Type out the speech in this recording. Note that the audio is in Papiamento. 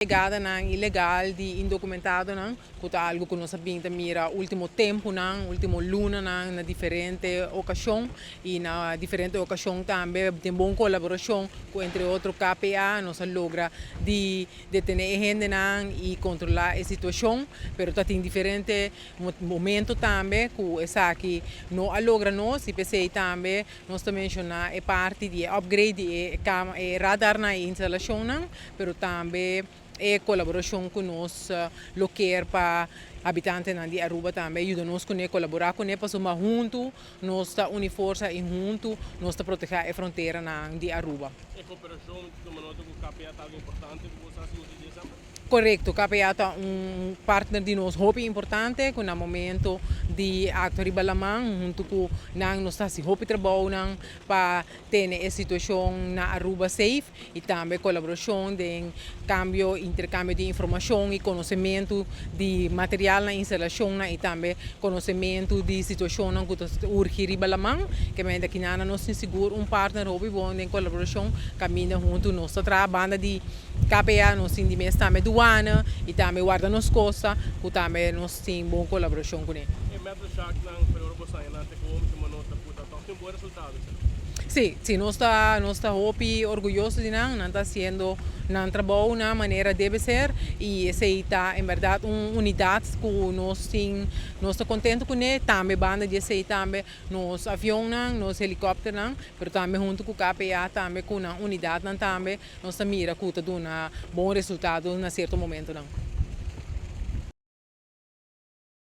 Yegadanan ilegal di indokumentadonan, ku ta algu ku nos a bin ta mira último tempunan, último lunanan na diferente okashon i na diferente okashon tambe den bon kolaborashon ku entre otro KPA nos a logra di detené e hendenan i kontrolá e situashon, pero ta tin diferente momento tambe ku esaki no a logra nos i p'esei tambe nos ta menshoná e parti di e upgrade di e e radarnan i instalashonnan. Pero tambe e kolaborashon ku nos lo kier pa habitantenan di Aruba tambe yuda nos kuné, kolaborá kuné, pasobra huntu nos ta uni forsa i huntu nos ta protehá e fronteranan di Aruba. E koperashon tuma nota ku KPA ta algu importante ku boso hasi uso di esaki? Korekto, KPA ta un partner di nos hopi importante ku na momento di aktua riba laman huntu ku nan nos ta hasi hopi trabounan pa tene e situashon na Aruba safe i tambe kolaborashon den kambio, interkambio di informashon i konosementu di materialnan, instalashonnan i tambe konosementu di situashonnan ku ta urgi riba laman. Ke mende akinan nos tin sigur un partner hopi bon den kolaborashon kaminda huntu nos ta traha banda di KPA nos tin di mes tambe duana y tambe warda nos costa cu tambe nos tin bon colaboracion cune. E metal shark nan pero ora bo saña nan te como mi tuma nota cu ta toch tin bon resultado esei. Si, si nos ta nos ta hopi orguyoso di nan, nan ta haciendo nan trabou na manera debe ser y esey ta en berdad un unidad cu nos tin nos ta contento cune, tambe banda di esey tambe nos avionnan, nos helicopternan, pero tambe hunto cu KPA tambe cu nan unidadnan tambe. Nos ta mira ku ta duna bon resultado na sierto momentonan.